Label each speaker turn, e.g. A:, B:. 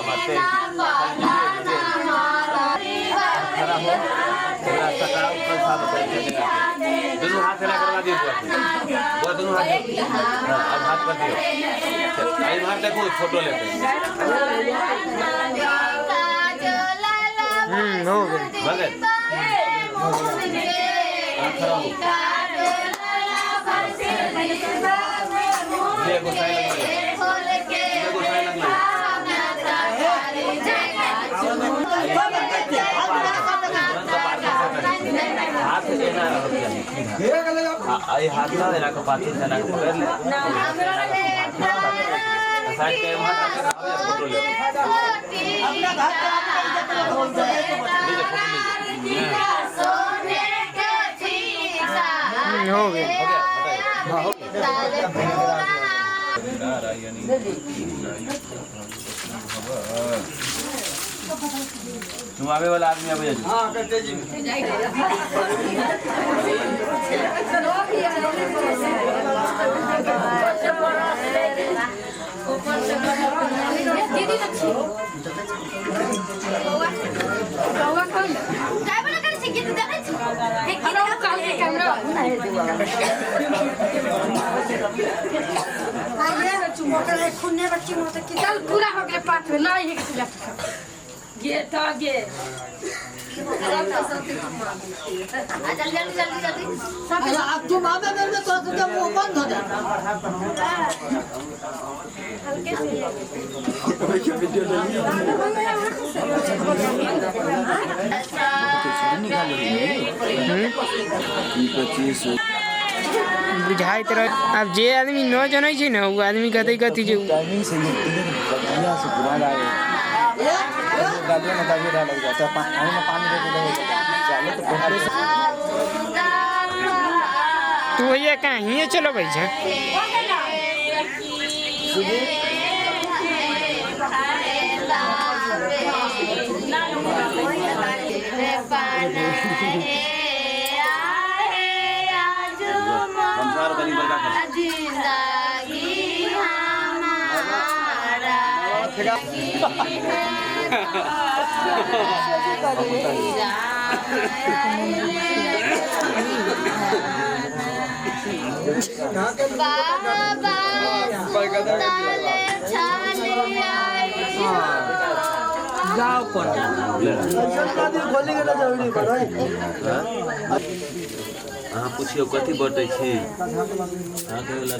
A: मारते खड़ा हो थोड़ा सटाओ कल साफ कर दोनों हाथ हिला करवा दियो बुआ दोनों हाथ। अब हाथ पर दियो इधर देखो फोटो लेते
B: हो गए
A: बगल खड़ा हो देखो साइड देखो साइड हाथ एना हाथ ना एना के पाछू से एना के पकड़ ले साइड के वहां फोटो ले
C: अपना घर पे अपना
A: लीजिए फोटो लीजिए।
B: हो गया
A: हो गया हां हो गया। तुम आवे वाला आदमी आवे जा।
C: हां करते जी
D: दीदी अच्छी बौआ कोन काय बना कर छी गीत देखै छी हे गीत काल के कैमरा
E: आइए ओकरा खूने बच्ची में तो
D: चल पूरा हो गेलै 5 में नहीं एक सिला गे त गे
F: जल्दी जल्दी जल्दी जल्दी।
C: अब तुम आवे में तो तो मुंह बंद हो जाता।
D: हल्के से
B: बुझाइत रह। अब जे आदमी न जनै छै ने ओ आदमी कहतै कथी जे
G: टाइमिंग से बढ़िया से घुमा जाए गालियां में दागी लग जाता है पानी में पानी दे दे चलो तो पहले
B: तू भैया कहीं चलबै छै।
C: गाँव पर
A: अहाँ पूछियो कथी बटै छी? अहाँ